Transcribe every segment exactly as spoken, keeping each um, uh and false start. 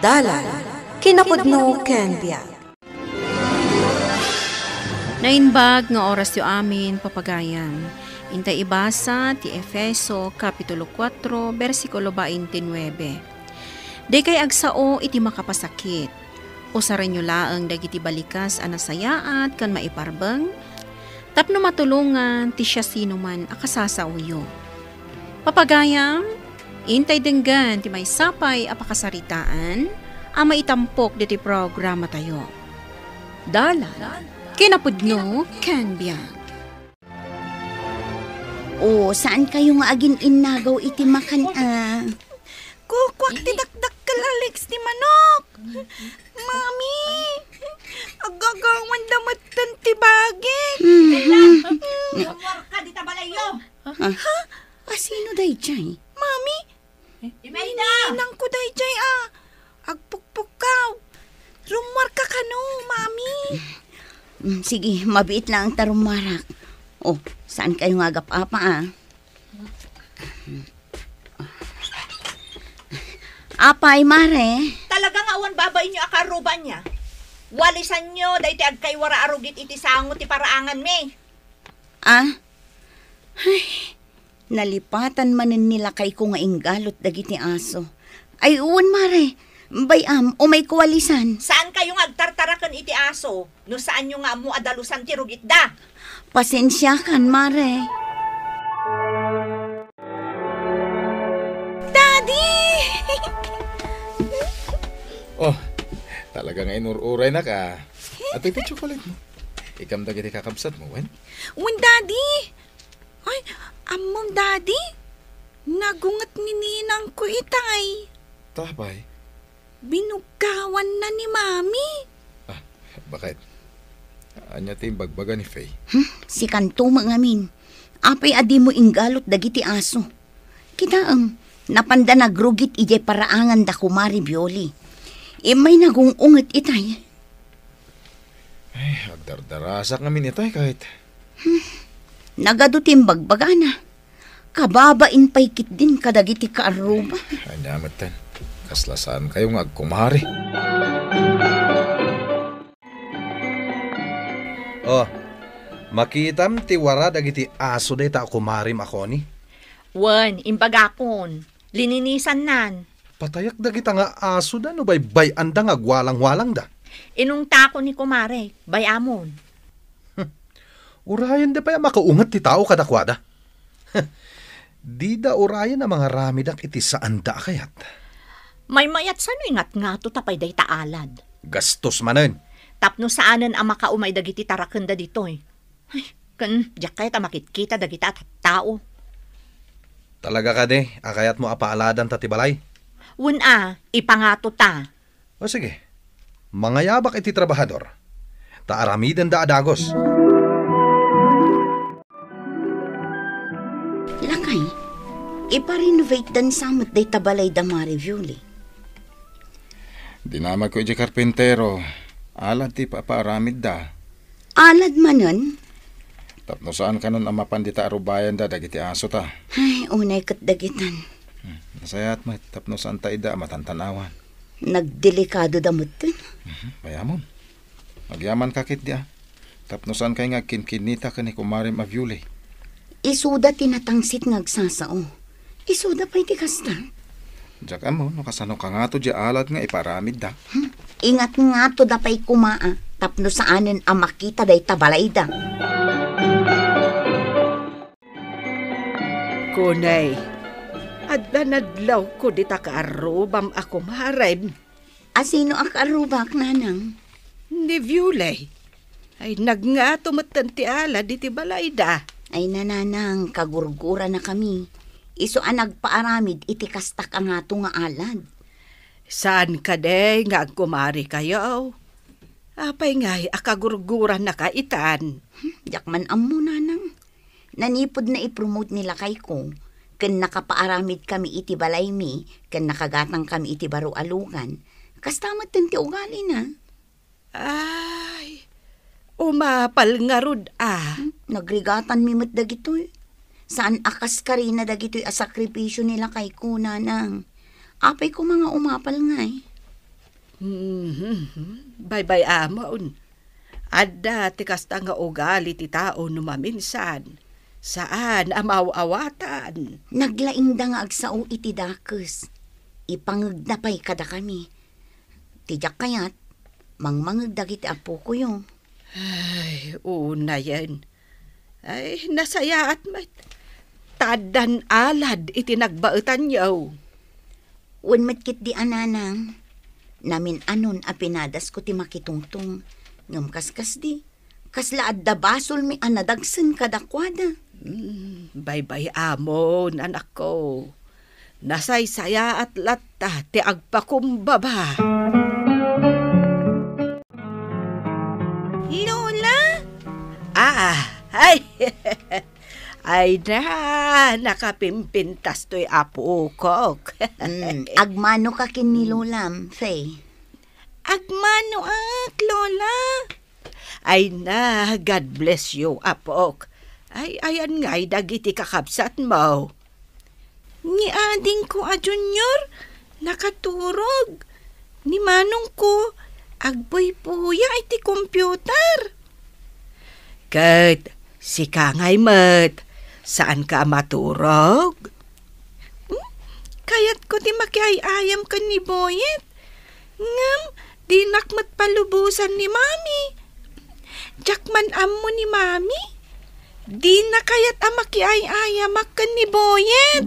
Dalan, kinapudno ken biag. Naimbag nga orasyo amin, papagayam. Intay ibasa ti Efeso, Kapitulo kuatro, bersikulo twenty-nine. Dikay agsao iti makapasakit. Usarenyo laeng dagiti balikas a nasayaat ken maiparbeng, tapno matulongan ti siasinoman a kasasaoyo. Papagayam, intay denggen ti maysapay a pakasaritaan a maitampok ditoy programatayo. Dalan, kinapudno, ken biag. O, saan kayo nga agin-innagaw iti makan, a? Kukuak ti dakdakkel a legs ti manok. Mami, agagawan da metten ti bagik. Mhm. Rummuarka dita balayyo. Ha? Asino daydiay? Mami, Imelda! Ninang ko daydiay a. Agpukpukkaw. Rummuarka kano, Mami. Mm, sige, mabiit laeng ta rummuarak. O, saan kayo nga agap-apa, a? Apay, Mare? Talaga nga awan babainyo a kaarrubaanna. Walisanyo daytoy agkaywara a rugit iti sango ti paraanganmi. A? Ay, nalipatan manen ni lakayko nga inggalut dagiti aso. Ay, wen, Mare. Bay-am, umayko walisan. Saan kayo nga agtartaraken iti aso no saanyo nga ammo a dalusan ti rugitda? Pasensiakan, Mare. Daddy! Oh, talaga nga inur-uraynak, a. Atoy ti tsokolatemo. Ikam dagiti kakabsatmo, wen? Wen, Daddy! Ay, ammom, Daddy? Nagunget ni ninang ko itay. Apay? Binugkawanna ni Mami. A, baket? Ania ti imbagbaga ni Faye? Hmm, sikanto met ngamin. Apay a dimo inggalut dagiti aso? Kitaem, napanda nagrugit idiay paraangan da Kumare Violi. Immay nagung-unget itay. Ay, agdardarasak ngamin itay ket. Hmm. Nagadu ti imbagbagana. Kababain pay ketdin kadagiti kaarruba. Ania metten? Kasla saan kayo nga agkumare. Oh, makitam ti wara dagiti aso dayta a kumarem a Connie? Wen, imbagakon. Lininisannan. Patayak dagita nga asoda no baybay-anda nga agwalang-walangda. Inungtako ni kumare, bay-amon. Urayenda pay a makaunget ti tao kadakuada. Dida urayen a mangaramidak iti saanda a kayat. Maymayat sano ingatngato ta pay dayta alad. Gastos manen. Tapno saanen a makaumay dagiti tarakenda ditoy. Ay, ken diak kayat a makitkita dagita a tattao. Talaga kadi a kayatmo a paaladanta ti balay? Wen a, ipangato ta. O sige, mangayabak iti trabahador, ta aramidenda a dagus. Lakay, ipa-renovate dan sa met dayta balay da Mare Violi. Dinamagko idiay karpintero, alad ti papaaramidda. Alad manen? Tapno saan kanon a mapan dita arubayanda dagiti aso ta. Ay, unay ket dagitan. Hmm, nasayaat met, tapno saan ta ida a matantan-awan. Nagdelikado da metten. Mhm, bay-amon. Agyaman ka ketdi a. Tapno saan kay nga agkinkinnita ken ni kumarem a Viole. Isuda ti natangsit nga agsasao. Isuda pay ti kasta. Diak ammo no kasano kangato diay alad nga iparamidda. Hmm. Ingatngato da pay koma a, tapno saanen a makita dayta balayda. Kunay, adda nadlawko dita kaarrubam a kumarem. Asino a kaarrubak, nanang? Ni Viole. Ay, nagngato metten ti alad iti balayda. Ay, nanang, kagurguranakami. Isu a nagpaaramid iti kasta kangato nga alad. Saan kadi nga agkumarekayo? Apay ngay a kagurguranaka itan? Hmm, diak man ammo, nanang. Nanipud naipromote ni lakayko, ken nakapaaramid kami iti balaymi, ken nakagatang kami iti baro a lugan. Kasta metten ti ugalina. Ay, umapal ngarud a. Hmm, nagrigatanmi met dagitoy. Saan a kaskarina dagitoy a sakripisio ni lakayko, nanang. Apay koma nga umapal ngay? Mhm. Baybay-amon. Adda ti kasta nga ugali ti tao no maminsan. Saan a maaw-awatan. Naglaingda nga agsao iti dakes. Ipangegna pay kadakami. Ti diak kayat, mangmangeg dagiti apokoyo. Ay, unayen. Ay, nasayaat met. Ta addan alad iti nagbaetanyo. Wen met ketdi a nanang, namin-anon a pinadasko ti makitungtong, ngem kaskasdi, kasla adda basolmi a nadagsen kadakuada. Hmm, baybay-amon, anakko. Nasaysayaat latta ti agpakumbaba. Lola? Ah, ay. Ay na, nakapimpintas toy apokok. Mm, agmano ka ken ni Lolam, Faye. Agmano ak, Lola. Ay na, God bless you, apok. Ay, ayan ngay dagiti kakabsatmo. Ni adingko a Junior, nakaturog. Ni manongko, agbuybuya iti computer. Ket sika ngay met, saanka a maturog? Hmm? Kayatko ti makiay-ayam ken ni Boyet. Ngem, dinak met palubosan ni Mami. Diak man ammo ni Mami. Dina kayat a makiay-ayamak ken ni Boyet.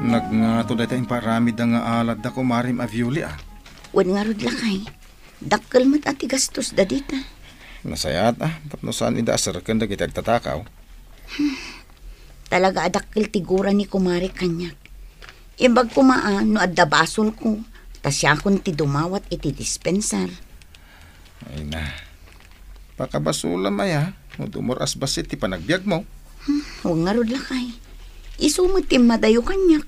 Nagngato dayta imparamidda nga alad da kumarim a Violi, a. Wen ngarud, lakay. Dakkel met a ti gastos da dita. Nasayaat, a, tapno saan ida a serken dagiti agtatakaw. Talaga a dakkel ti gura ni kumare kaniak. Imbag koma a no adda basolko, ta siakon ti dumawat iti dispensar. Ay na. Pakabasolam aya, no dumor-as bassit ti panagbiagmo. Hmm, wen ngarud, lakay. Isu met ti madayo kaniak.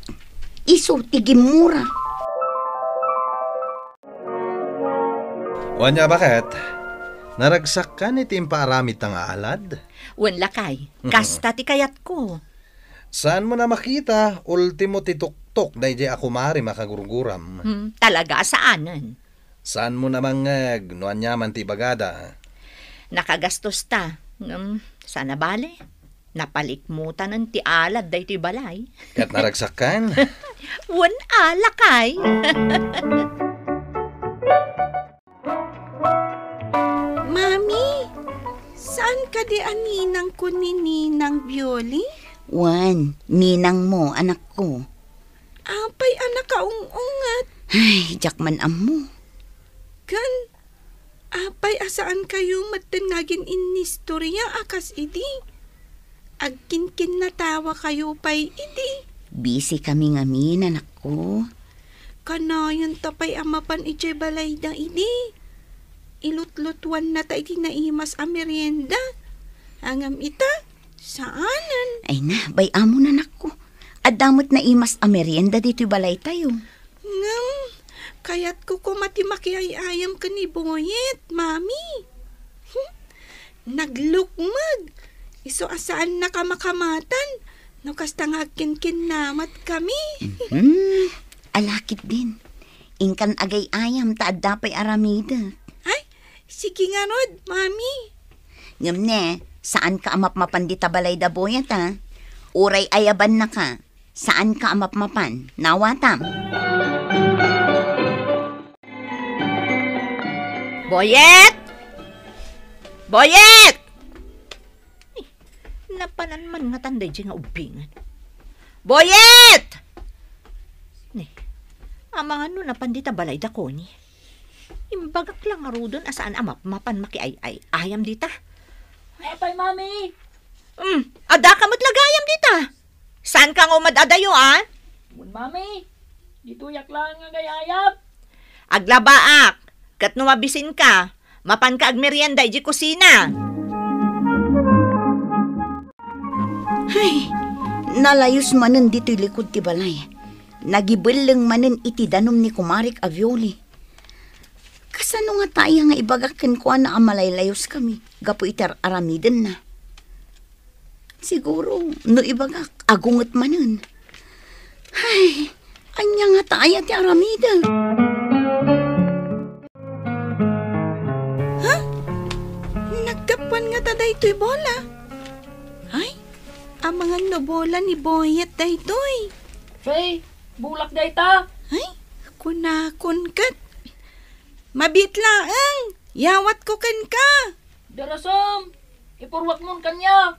Isu ti gimmura. Wen a, baket? Naragsakkan iti impaaramidta nga alad? Wen, lakay, kasta ti kayatko. Saanmo a makita, ultimo ti tuktok daydiay a kumarim a kagurguram. Hmm, talaga a saanen. Saanmo a mangngeg no aniaman ti ibagada. Nakagastosta, ngem saan a bale. Napalikmotanen ti alad daytoy balay. Ket naragsakkan? Wen a, lakay. Mami, saan kadi a ninangko ni Ninang Violi? Wen, ninangmo, anakko. Apay a nakaung-ungat? Ay, diak man ammo. Ken, apay a saankayo metten nga agin-innistoria a kas idi? Agkinkinnatawakayo pay idi? Busy kami ngamin, anakko. Kanayonta pay a mapan idiay balayda idi. Ilutlutuannata iti naimas a merienda. Ngem ita, saanen. Ay na, bay-amon, anakko. Adda met naimas a merienda ditoy balaytayo. Ngem, kayatko koma ti makiay-ayam ken ni Boyet, Mami. Hmm? Naglukmeg. Isu a saanna kamakamatan no kasta nga agkinkinnamat kami. Mhm. Ala ketdin. Inkan agay-ayam ta adda pay aramidek. Ay, sige ngarud, Mami. Ngem ne, saanka a mapmapan dita balayda Boyet, a. Uray ayabannaka, saanka a mapmapan. Nawatam. Boyet! Boyet! Ni, napanan man ngatan daydiay nga ubbingan. Boyet! Ni, amangan no napan dita balayda Connie. Imbagak la ngaruden a saan a mapmapan makiay-ay-ayam dita. Apay, Mami? Hmm, adda ka met la gayam dita. Saanka nga umad-adayo, a? Wen, Mami. Ditoyak laeng nga agay-ayam. Aglabaak, ket no mabisinka, mapanka agmerienda idiay kusina. Ay, nalayos manen ditoy likud ti balay. Nagibelleng manen iti danum ni kumarek a Violi. Kasano ngata aya nga ibagak kenkuana a malaylayoskami gapu iti ar-aramidenna? Siguro, no ibagak, agunget manen. Ay, Ania ngata aya ti aramidek? Ha? Naggapuan ngata daytoy bola? Ay, amangan no bola ni Boyet daytoy. Faye, bolak dayta. Ay, kunakon ket. Mabiit laeng, yawatko kenka. Darasam, ipurwakmon kaniak.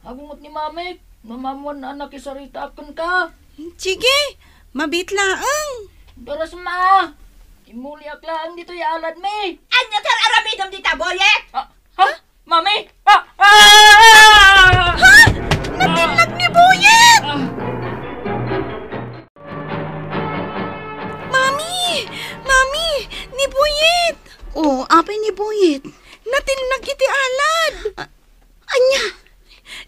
Agungot ni Mamik, no maammoan a nakisaritaak kenka. Sige, mabiit laeng. Darasam a, imuliak laeng ditoy aladmi. Ania ti ar-aramidem dita, Boyet? Ah, ha? Mami? Ah! Ah! Ha? Natinlag ni Boyet! Ah! Mami! Mami! Ni Boyet! Oh, apay ni Boyet? Natinlag iti alad! Ah, ania?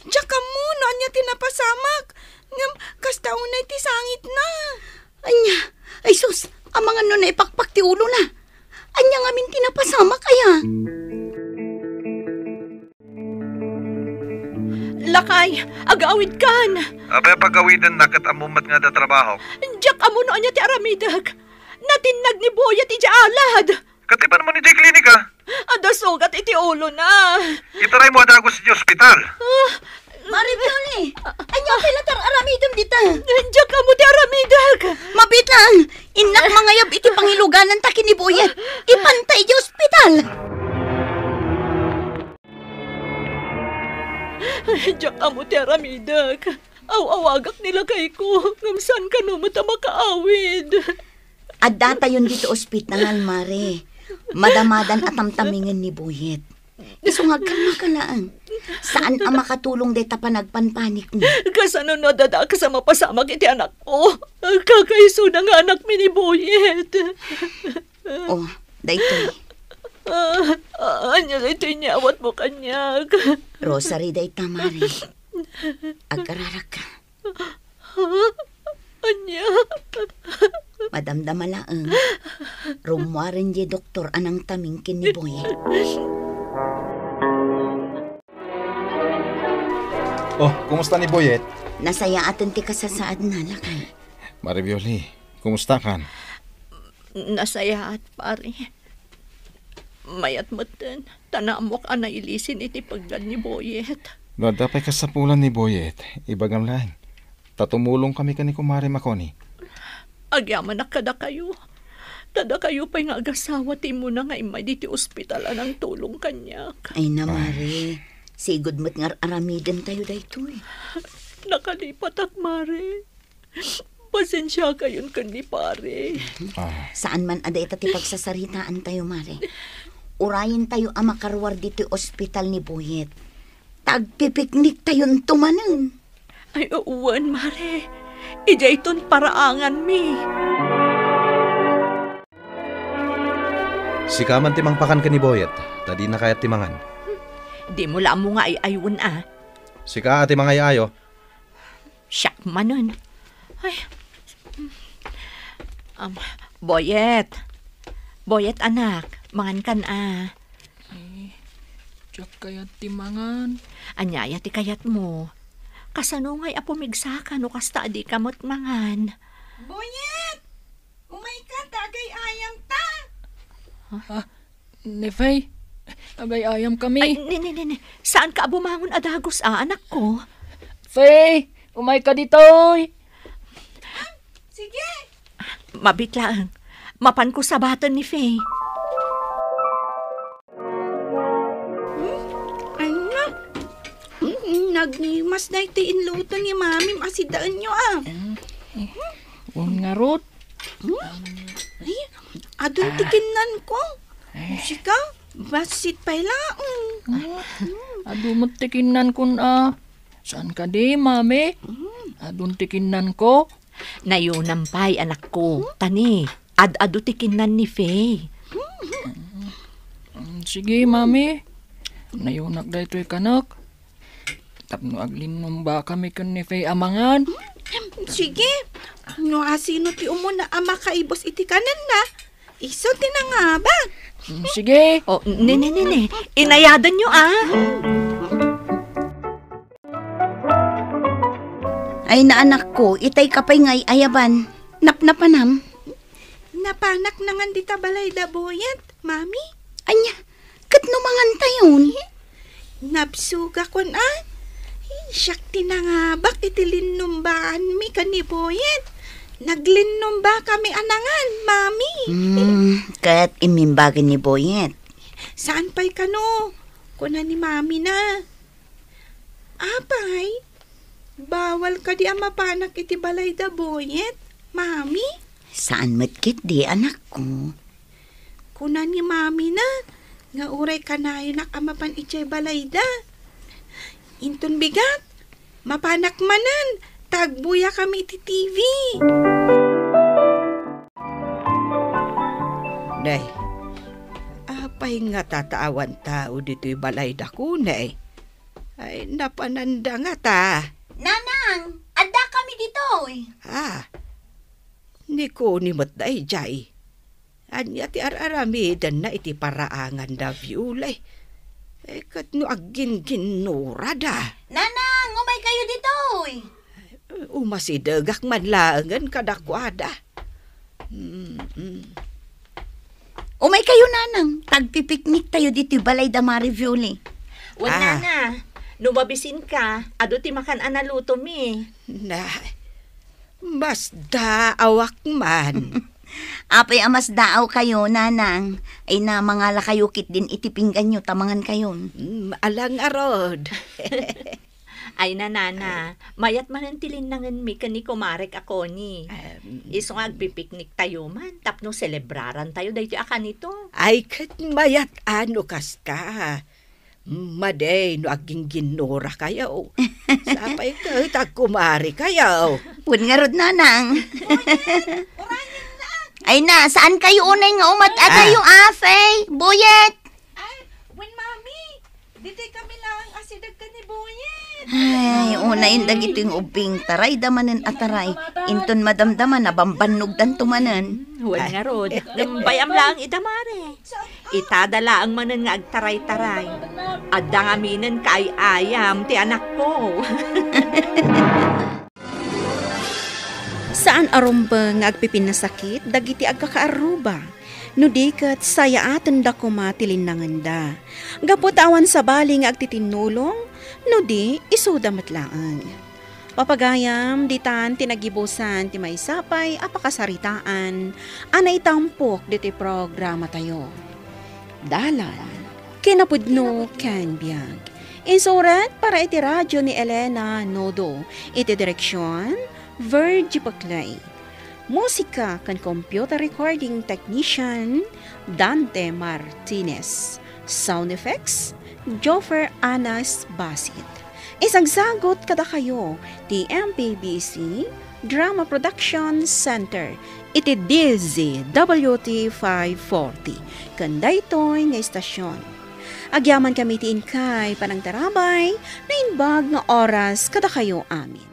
Diak ammo no ania ti napasamak. Ngem kasta unay ti sangitna. Ania? Ay sus, amangan no naipakpak ti ulona. Ania ngamin ti napasamak aya? Lakay, agawidkan! Apay a pagawidennak ket ammom met nga adda trabahok? Diak ammo no ania ti aramidek. Natinnag ni Boyet idiay alad. Ket ibanmo idiay klinika? Adda sugat iti ulona. Itaraymo a dagus idiay ospital. Ah. Mare Violi, ania pay la ti ar-aramidem dita? Diak ammo ti aramidek. Mabiit laeng, innak mangayab iti pangilugananta ken ni Boyet. Ipanta idiay ospital. Ay, diak ammo ti aramidek. Aw-awagak ni lakayko, ngem saan kano met a makaawid. Addatayon ditoy ospital, Mare. Madamadan a tamtamingen ni Boyet. Isu nga agkamaka laeng. Saan a makatulong dayta panagpanpanikmo. Kasano no adda dakes a mapasamak iti anakko? Kakaisuna nga anakmi ni Boyet. Oh, daytoy. Ah, ah, ania daytoy inyawatmo kaniak? Rosary dayta, Mare. Agkararagka. Ha? Ania? Madamdama laeng. Rummuaren diay doktor a nangtaming ken ni Boyet. Oh, kumusta ni Boyet? Nasayaaten ti kasasaadna, lakay. Mare Violi, kumustakan? Nasayaat, pare. Mayat metten, ta naammoak a nailisin iti peggad ni Boyet. No adda pay kasapulan ni Boyet, ibagam laeng. Ta tumulongkami ken ni Kumare Makoni. Agyamanak kadakayo. Ta dakayo pay nga agasawa ti immuna nga immay ditoy ospital a nangtulong kaniak. Ay na, Mare. Sigud met nga ar-aramidentayo daytoy. Nakalipatak, Mare. Pasensiakayon ken ni pare. Ah. Saan man a dayta ti pagsasaritaantayo, Mare. Urayentayo a makaruar ditoy ospital ni Boyet. Ta agpipikniktayonto manen. Ay, wen, Mare. Idiayton paraanganmi. Sika man ti mangpakan ken ni Boyet, ta dina kayat ti mangan. Dimo la ammo nga ay-aywen a. Sika a ti mangay-ayo. Siak manen. Ay. Am, Boyet. Boyet, anak, mangankan a. Ay, diak kayat ti mangan. Ania aya ti kayatmo? Kasano ngay a pumigsaka no kasta a dika met mangan? Boyet! Umayka ta agay-ayamta. Ha? Ni Faye, agay-ayamkami. Ay, ni, ni, ni, ni. Saanka a bumangon a dagus a, anakko? Faye, umayka ditoy. Sige. Mabiit laeng. Mapanko sabaten ni Faye. Hmm? Ania? Hmm, nagnimas daytoy inluto ni Mami, masidaenyo a. Hmm. Wen ngarud. Hmm? Ay, adun ti kinnanko. Sika, bassit pay laeng. Hmm. Adu met ti kinnankon a. Saan kadi, Mami? Hmm. Adun ti kinnanko. Nayunam pay, anakko. Hmm? Ta ni, ad-adu ti kinnan ni Faye. Hmm. Mm, sige, Mami. Nayunak daytoy kanak. Tapno aglinnumbakami ken ni Faye a mangan. Hmm, sige. No asino ti umuna a makaibus iti kanenna, isu ti nangabak. Hmm, sige. O, ni, ni, ni, ni. Inayadanyo a. Ay, na, anakko, itay ka pay nga ay-ayaban. Napnapanam? Napanak nangan dita balayda Boyet, Mami. Ania, ket no mangantayon? Nabsogakon a. Siak ti nangabak iti linnumbaanmi ken ni Boyet. Naglinnumba kami a nangan, Mami. Hmm, ket immimbagen ni Boyet? Saan pay kano, kuna ni Mami na. Apay, bawal kadi a mapanak iti balayda Boyet, Mami? Saan met ketdi, anakko. Kuna ni Mami na, nga uray kanayonak a mapan idiay balayda. Inton bigat, mapanak manen, ta agbuya kami iti T V. Nay, apay nga tata awan tao ditoy balayda, kunay? Ay, napananda ngata. Nanang, adda kami ditoy. Ah, ni Connie met daydiay. Ania ti ar-aramidenna iti paraangan da Viole? Eh, ket no agginginnurada. Nanang, umay kayo ditoy. Umasidegak man laengen kadakuada. Mm-mm. Umay kayo, Nanang. Tagpipiknik tayo ditoy balay da Mari Viole. Wen, Ah. Nana, no mabisin ka, adu ti makan a naluto mi. Na, mas daawak man. Apay a mas daaw kayo, Nanang? Ay na, mangala kayo ketdin iti pingganyo, ta mangan kayon. Mm, ala ngarud. Ay, nanana, mayat manen ti linnangenmi ken ni kumarek a Connie. Em. Isu nga agpipiknik tayo man, tapno selebraran tayo daytoy a kanito. Ay, ket mayat a no kasta. Madi no aggingginnura kayo. Sapay ket agkumare kayo. Wen ngarud, Nanang. Ay na, saan kayo unay nga umat-adayo, Ah. Afay? Boyet! Ay, wen, Mami. Ditoy kami laeng a sideg ken ni Boyet. Ay, unayen dagitoy nga ubbing, taray da manen a taray. Inton madamdama, nabambannogdanto manen. Wen ngarud, ngem bay-am laeng ida, Mare. Itada laeng manen nga agtaray-taray. Adda ngaminen kaay-ayam ti anakko. Saan a rumbeng nga agpipinnasakit dagiti agkakaarruba, no di ket sayaatenda koma ti linnangenda. Gapu ta awan sabali nga agtitinnulong, no di isuda met laeng. Papagayam, ditan ti nagibusan ti maysa pay a pakasaritaan a naitampok ditoy programatayo. Dalan, kinapudno ken biag. Insurat para iti radyo ni Elena Nodo. Iti direksyon, Virgie Paclay. Musika ken computer recording technician, Dante Martinez. Sound effects, Joffer Anas Basit. Isagsagut kadakayo ti M P B C Drama Production Center iti D Z W T five forty ken daytoy nga istasyon. Agyaman kami ti inkay panangtarabay, naimbag nga oras kadakayo amin.